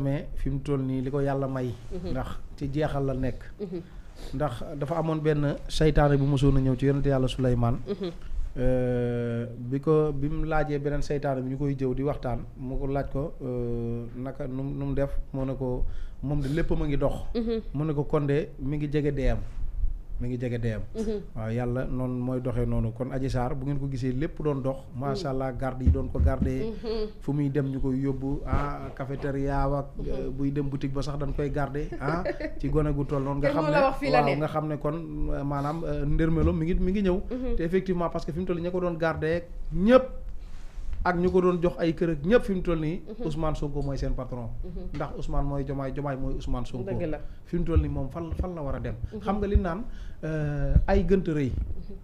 mais fi mu toll nii li ko yàlla may. ndax ci jeexal la nekk. ndax dafa amoon benn seytaane bu mosoon a ñëw ci yonente yàlla Suleymaan. bi mu laajee beneen seytaane bi ñu koy jëw di waxtaan mu ko laaj ko naka nu mu def mu ne ko moom de lépp ma ngi dox. mu ne ko konde mi ngi jege deeyam. waaw yàlla noonu mooy doxee noonu kon Adji Sarr bu ngeen ko gisee lépp doon dox macha allah garde yi doon ko garde fu muy dem ñu koy yóbbu cafétéria ak buy dem boutique ba sax dañ koy garde ci gone gu toll noonu nga xam ne waaw nga xam ne kon maanaam ndërmelo mi ngi ñëw te effectivement parce que fi mu toll ña ko doon garde ñëpp ak ñu ko doon jox ay kër ak ñëpp fi mu toll nii Ousmane Sonko mooy seen patron ndax Ousmane mooy Jomaay mooy Ousmane Sonko fi mu toll nii moom fan la war a dem xam nga li naan ay gënt rëy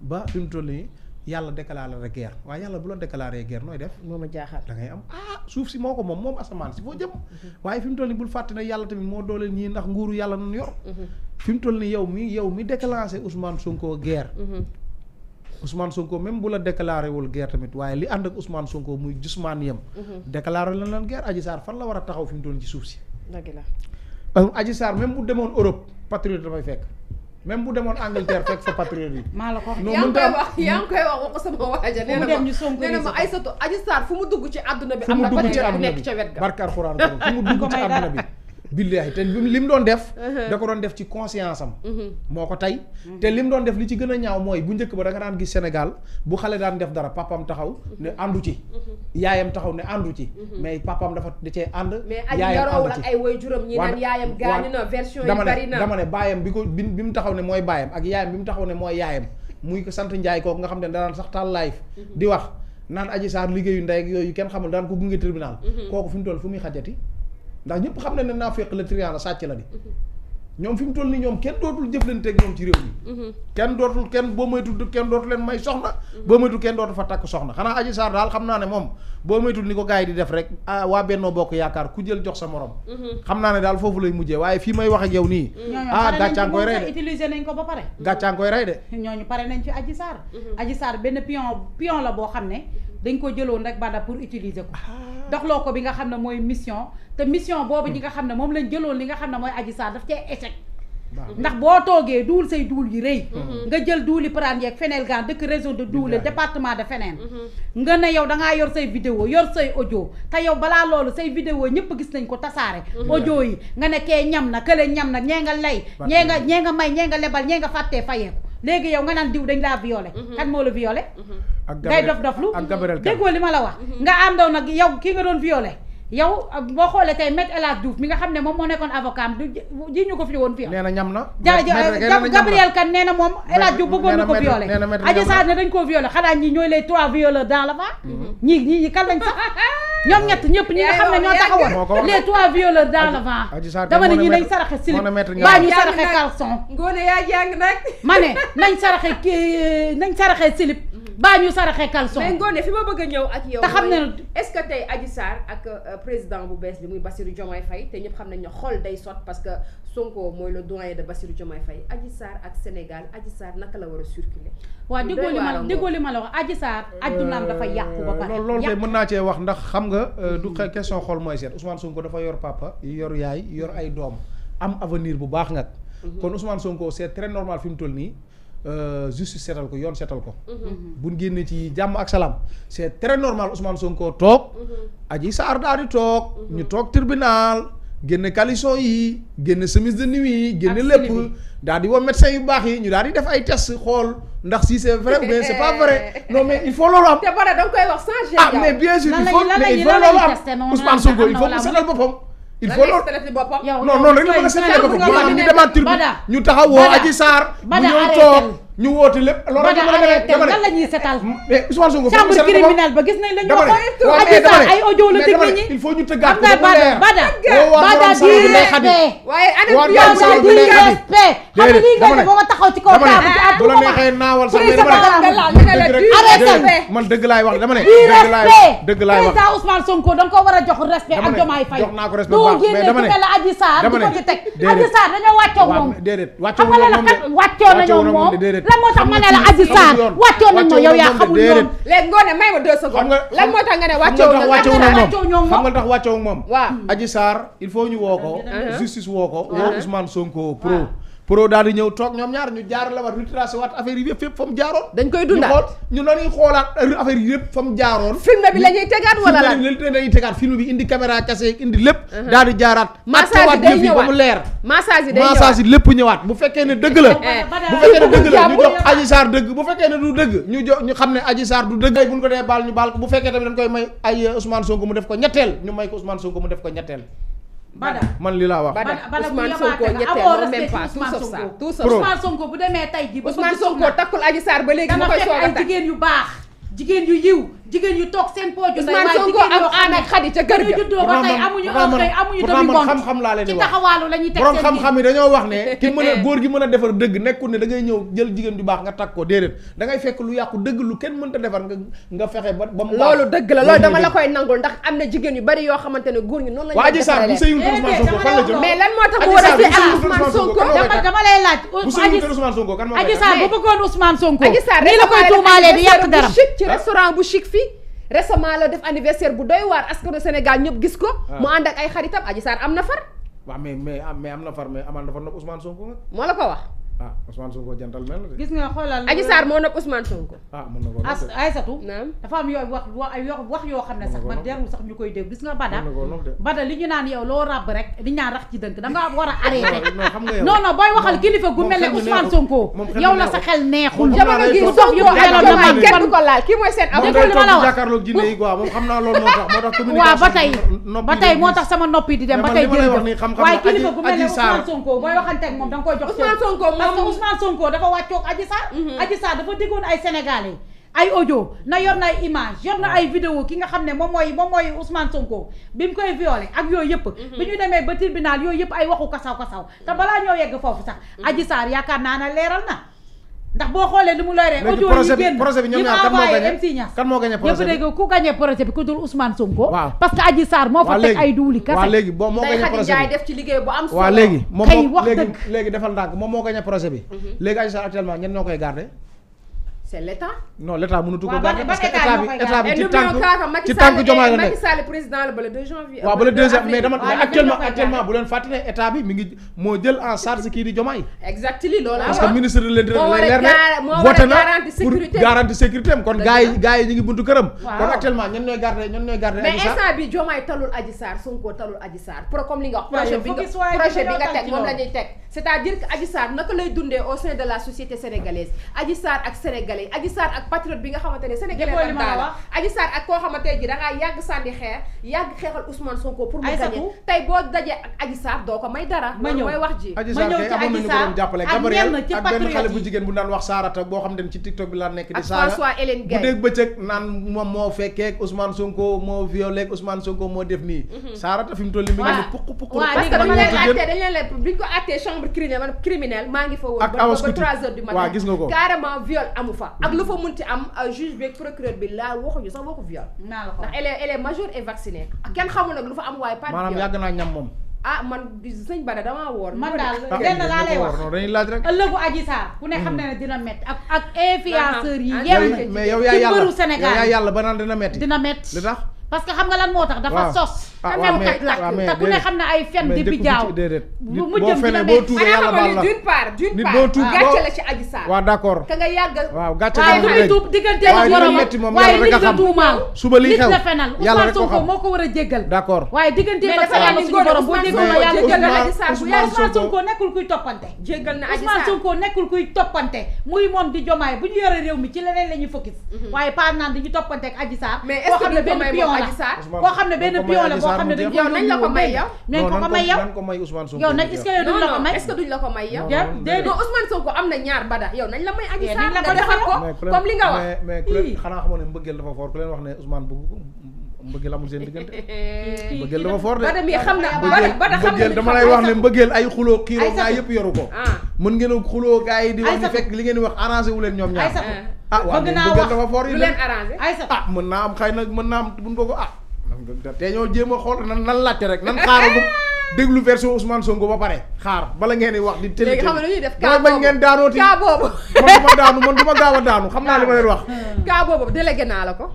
ba fi mu toll nii yàlla déclaré la guerre waaye yàlla bu la déclaré guerre nooy def moo ma jaaxal da ngay am suuf si moo ko moom asamaan si foo jëm waaye fi mu toll nii bul fàtte ne yàlla tamit moo dooleel ñii ndax nguuru yàlla nañu yor fi mu toll nii yow mi déclenché Ousmane Sonko guerre Ousmane Sonko même bu la déclaré wul guerre tamit waaye li ànd ak Ousmane Sonko muy Ousmane yem déclaré la leen guerre Adji Sarr fan la war a taxaw fi mu toll ci suuf si dëgg la Adji Sarr même bu demoon Europe patriote dafay fekk même bu demoon Angleterre fekk fa patriote yi maa la ko yaa ngi koy wax ko sama waaja nee na ma Aïssatou Adji Sarr fu mu dugg ci àdduna bi am na patriote bu nekk ca wet ga barkar Alxuraan fu mu dugg ci àdduna bi billaahi te li mu doon def da ko doon def ci conscience am moo ko tey te li mu doon def li ci gën a ñaaw mooy bu njëkk ba da nga daan gis Sénégal bu xale daan def dara papam taxaw ne àndu ci yaayam taxaw ne àndu ci mais papam dafa da cee ànd yaayam àndu ci ay waajuram ñi naan yaayam gaañu na version yi bari na dama ne baayam bi mu taxaw ne mooy baayam ak yaayam bi mu taxaw ne mooy yaayam muy ko sant Njaay kooku nga xam ne danaan sax taal live di wax naan Adji Sarr liggéeyu ndey ak yooyu kenn xamul daan ko gunge tribunal kooku fi mu toll fu muy xajati ndax ñëpp xam ne naa fekk la trian la sàcc la di ñoom fi mu toll nii ñoom kenn dootul jëflanteeg ñoom ci réew mi kenn boo moytul kenn dootul leen may soxna boo moytul kenn dootul fa takk soxna xanaa Adji Sarr daal xam naa ne moom boo moytul ni ko gars yi di def rek waa Bennoo Bokk Yaakaar ku jël jox sa morom xam naa ne daal foofu lay mujjee waaye fii may wax ak yow nii gàccaa koy rey de utiliser nañ ko ba pare gàccaa koy rey de ñooñu pare nañ ci Adji Sarr Adji Sarr benn pion la boo xam ne dañ ko jëloon rek bada pour utiliser ko doxloo ko bi nga xam ne mooy mission te mission boobu ñi nga xam ne moom lañ jëloon li nga xam ne mooy Adji Sarr daf cee échec ndax boo toogee duul say duul yi rëy nga jël duuli prane yeeg feneel gan dëkk réseau de duule département de feneen nga ne yow dangaa yor say vidéo yor say audio te yow balaa loolu say vidéo ñëpp gis nañ ko tasaare audio yi nga ne kee ñam na kële ñam na ñee nga lay ñee nga may ñee nga lebal ñee nga fàttee fayeeku léegi yow nga naan diw dañ laa violé kan moo la violé ngay dof lu déggoo li ma la wax nga àndoon nag yow kii nga doon violé yow boo xoolee tey Maître El Hadji Diouf mi nga xam ne moom moo nekkoon avocat am du ji ñu ko fi woon violé nee na ñam na Gabriel Kane nee na moom El Hadji Diouf bëggoon na ko violé Adji Sarr ne dañ koo violé xanaa ñi ñooy les 3 violeurs dans l'affaire ñii kan lañ sax ñoom ñett ñëpp ñi nga xam ne ñoo taxawoon les 3 violeurs dans l'affaire dama ne ñi nañ saraxe slip baa ñu saraxe caleçon ngoone yaa jàng nag ma ne nañ saraxe slip baa ñu saraxe caleçon mais ngoone fi ma bëgg a ñëw ak yow te xam ne est-ce que tey Adji Sarr ak président bu bees bi muy Bassirou Diomaye Faye te ñëpp xam nañ ne xol day sot parce que Sonko mooy le doyen de Bassirou Diomaye Faye Adji Sarr ak Sénégal Adji Sarr naka la war a circuler waaw déggoo li ma la wax Adji Sarr addunaam dafa yàqu ba pare loolu kay mën naa cee wax ndax xam nga du question xol mooy seet Ousmane Sonko dafa yor papa yor yaay yor ay doom am avenir bu baax nag kon Ousmane Sonko c'est très normal fi mu toll nii justice seetal ko yoon seetal ko buñ génnee ci jàmm ak salaam c'est très normal Ousmane Sonko toog Adji Sarr daal di toog ñu toog tribunal génne caleçon yi génne chemise de nuit yi génne lépp daal di woo médecin yu baax yi ñu daal di def ay test xool ndax si c'est vrai ou bien c'est pas vrai non mais il faut loolu am te bara danga koy wax sans mais bien sûr il faut loolu am Ousmane Sonko il faut mu seetal boppam il faut loolu non noonu rek la mën a seetlee boppam bu am ñu demaat tribunal ñu taxaw woo Adji Sarr bu ñëw toog ñu woote lépp loolu rek dama ne lan la ñuy setal mais Ousmane Sonko chambre criminelle ba gis nañ lañu waxoon Adji Sarr ay audio la dégg ñi il faut ñu tëggaat ko mu leer bada di respect waaye bada di respect xam nga lii nga def ba ma taxaw ci kaw table ci bu la neexee naawal sax mais man dëgg laay wax dama ne dëgg laay wax président Ousmane Sonko da nga ko war a jox respect ak Diomaye Faye jox naa ko respect baax mais dama ne la Adji Sarr di ko ci teg Adji Sarr dañoo wàccoo moom déedéet xam nga la kat wàccoo nañoo moom la moo tax ma ne la Adji Sarr wàccoo nañoo yow yaa xamul yoon léegi ngoone may ma 2 secondes lan moo tax nga ne wàccoo moom xam nga tax wàccoo moom waaw Adji Sarr il faut ñu woo ko justice woo ko woo Ousmane Sonko pro daal di ñëw toog ñoom ñaar ñu jaar la war retracé waat affaire yi yëpp fépp fa mu jaaroon dañ koy dundaat ñu dañuy xoolaat affaire yi yëpp fa mu jaaroon film bi la ñuy tegaat wala lan dañuy tegaat film bi indi caméra kase indi lépp daal di jaaraat massage day ñëwaat ba mu leer massage yi lépp ñëwaat bu fekkee ne dëgg la bu fekkee ne dëgg la ñu jox Adji Sarr dëgg bu fekkee ne du dëgg ñu jox ñu xam ne Adji Sarr du dëgg buñ ko dee baal ñu baal ko bu fekkee tamit dañ koy may ay Ousmane Sonko mu def ko ñetteel ñu may ko Ousmane Sonko mu def ko ñetteel Bada man li laa wax Ousmane Sonko ñetteel même pas tout sauf ça tout sauf ça Ousmane Sonko bu demee tey ji Ousmane Sonko takkul Adji Sarr ba léegi mu koy soog a ay jigéen yu baax jigéen yu yiw jigéen yu toog seen pooju ndey Ousmane Sonko am Anna ak Khady ca kër ga juddoo ba tey amuñu xëy amuñu demi man xam-xam laa leen di ci wax taxawaalu la ñuy teg borom xam-xam yi dañoo wax ne ki mën a góor gi mën a defar dëgg nekkul ne da ngay ñëw jël jigéen ju baax nga takk ko déedéet da ngay fekk lu yàqu dëgg lu kenn mënta defar nga fexe ba mu loolu dëgg la loolu dama la koy nangul ndax am na jigéen yu bari yoo xamante ne góor ñi noonu la waa Adji Sarr bu sëyul Ousmane Sonko fan la jëm mais lan moo tax mu war a sëy ak Ousmane Sonko dama lay laaj bu sëyul Ousmane Sonko kan moo Adji Sarr bu bëggoon Ousmane Sonko Adji Sarr nii la koy tuumaalee di yàq dara ci restaurant bu chic fii récemment la def anniversaire bu doy waar askanu Sénégal ñëpp gis ko mu ànd ak ay xaritam Adji Sarr am na far waaw mais am na far mais amal dafa nopp Ousmane Sonko nga moo la ko wax Ousmane Sonko jantal mel na de gis nga xoolal Adji Sarr moo nopp Ousmane Sonko mën na ko Aïssatou naam dafa am yooyu wax yoo xam ne sax man jarul sax ñu koy dégg gis nga Bada li ñu naan yow loo ràbb rek li ñu naan rax ci dënk da nga war a arrêté non booy waxal kilifa gu mel ne Ousmane Sonko yow la sa xel neexul jamono gi Sonko ak Diomaye kenn du ko laal kii mooy seen avocat li ma la wax jàkkaarloog jinne yi quoi moom xam naa loolu moo tax ba tey moo tax sama noppi di dem ba tey jërëjëf waaye kilifa gu mel ne Ousmane Sonko booy waxante ak moom da nga koy jox Ousmane Sonko parce que Ousmane Sonko dafa wàccoog Adji Sarr Adji Sarr dafa diggoon ay Sénégalais ay audio na yor na ay image yor na ay vidéo ki nga xam ne moom mooy Ousmane Sonko bi mu koy violé ak yooyu yëpp bi ñu demee ba tribunal yooyu yëpp ay waxu kasaw te balaa ñoo yegg foofu sax Adji Sarr yaakaar naa ne leeral na ndax boo xoolee li mu leeree audio yi génn projet bi ñoom ñaar kan moo gagné projet bi ñëpp dégg ku gagné projet bi ku dul Ousmane Sonko waaw parce que Adji Sarr moo fa teg ay duuli kase waaw léegi moo gagné projet bi def ci liggéey bu am solo waaw léegi moom kay wax dëgg léegi defal ndànk moom moo gagné projet bi léegi Adji Sarr actuellement ñen ñoo koy garder c'est l'état non l'état mënutu ko waaw garder parce que état bi ci tànk Diomaye la nekk Macky Sall président la ba le 2 janvier waaw ba le 2 janvier mais dama actuellement bu leen fàtte ne état bi mi ngi moo jël en charge kii di Diomaye exactement loolu parce que ministre de l'Intérieur leer na voté na pour garantie sécurité am kon gars yi ñu ngi buntu këram kon actuellement ñen ñooy garder mais instant bi Diomaye talul Adji Sarr Sonko talul Adji Sarr pour comme li nga wax projet bi nga teg moom la ñuy teg c'est-à-dire que Adji Sarr naka lay dundee au sein de la société sénégalaise Adji Sarr ak sénégalais Adji Sarr ak patriote bi nga xamante ne sénégalais am daala Adji Sarr ak koo xamante ji da ngaa yàgg sànni xeer yàgg xeexal Ousmane Sonko pour mu gagner tey boo dajee ak Adji Sarr doo ko may dara mooy wax ji Adji Sarr kay amoon nañu ko doon jàppale Gabriel ak benn xale bu jigéen bu daan wax Sarata boo xam ne ci TikTok bi laa nekk di saaga François Hélène Gaye bu dégg bëccëg naan moom moo fekkee Ousmane Sonko moo violé Ousmane Sonko moo def nii Sarata fi mu toll nii mi ngi ni puq parce que dañ leen biñ ko àttee chambre criminelle maa ngi fa woon ba 3 heures du matin waaw gis nga ko carrément viol amu fa ak lu fa munti am juge bi ak procureur bi laa waxuñu sax waxu viol ndax elle est majeure et vaccinée kenn xamul nag lu fa am waaye pas maanaam yàgg naa ñam moom man sëñ Bada damaa woor man daal lenn laa lay wax dañuy laaj rek ëllëgu Adji Sarr ku ne xam ne dina metti ak influenceurs yi yeewu mais yow yaa yàlla ba naan dina metti li tax parce que xam nga lan moo tax dafa sos te fenkat la te ku ne xam ne ay fen depuis jaaw bu jëm dina boo tuubee yàlla baal la d'une part gàcce la ci Adji Sarr waaw d'accord ka nga yàgg waaw gàcce waaye du muy tuub diggante ak borom waaye nit la tuumaal suba lii xew nit la fenal Ousmane Sonko moo ko war a jéggal d'accord waaye diggante ak yàlla suñu borom boo jéggal la yàlla jéggal na Adji Sarr Ousmane Sonko nekkul kuy toppante jéggal na Adji Ousmane Sarr Sonko nekkul kuy toppante muy moom di Diomaye bu ñu yore réew mi ci leneen la ñuy focus waaye pas naan dañu toppante ak Adji Sarr koo xam ne benn pion la koo xam ne benn pion la boo xam ne dañu yow nañ la ko may yow nañ ko may yow nañ ko may Ousmane Sonko yow nag est-ce que yow duñ la ko may est-ce que duñ la ko may yow déedéet non Ousmane Sonko am na ñaar Bada yow nañ la may Adji Sarr la ko nga defal ko comme li nga wax mais ku leen xanaa xamoon ne mbëggeel dafa fort ku leen wax ne Ousmane bëgg ko mbëggeel amul seen diggante mbëggeel dama fort de Bada mi xam na mbëggeel dama lay wax ne mbëggeel ay xuloo xiiroo gaa yëpp yoru ko mën ngeen a xuloo gaa yi di wax ni fekk li ngeen di wax arrangé wu leen ñoom ñaar waaw mbëggeel dafa fort yi lu leen arrangé mën naa am xëy na mën naa am buñ ko te ñoo jéem a xool nan laajte rek nan xaaragum déglu version Ousmane Sonko ba pare xaar bala ngeen di wax di tëli léegi xam nga lu ñuy def damay bañ ngeen daanooti kaa boobu man du ma gaaw a daanu xam naa li ma leen wax kaa boobu délégué naa la ko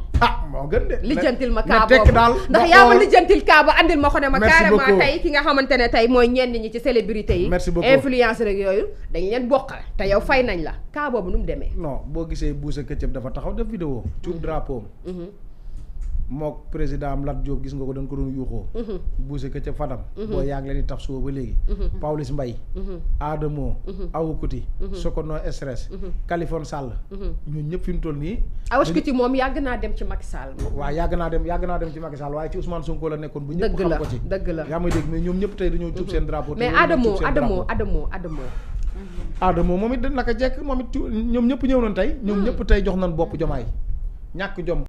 moo gën de lijjantil ma kaa tekk boobu daal ndax yaa ma lijjantil kaa ba andil ma ko ne ma Merci carrément beaucoup. tey ki nga xamante ne tey mooy ñenn ñi ci célébrité yi Merci beaucoup. influenceur rek yooyu dañ leen bokkal te yow fay nañ la kaa boobu nu mu demee non boo gisee Boussa Këccëb dafa taxaw def vidéo cuub drapeau mook président am Lat Diop gis nga ko dañ ko doon yuuxoo Boussa Këccëb Fadam boo yaa ngi leen di taf suba ba léegi Pawlish Mbaye Adamo Awukuti Sokono Stress Kaliphone Sall ñoo ñëpp fi mu toll nii Awukuti moom yàgg naa dem ci Macky Sall waaw yàgg naa dem ci Macky Sall waaye ci Ousmane Sonko la nekkoon bu ñëpp dëgg xam ko ci dëgg la yaa may dégg mais ñoom ñëpp tey dañoo cuub seen drapeau mais Adamo moom it naka jekk moom it ñoom ñëpp ñëw nañ tey ñoom ñëpp tey jox nañ bopp Jomaay ñàkk jom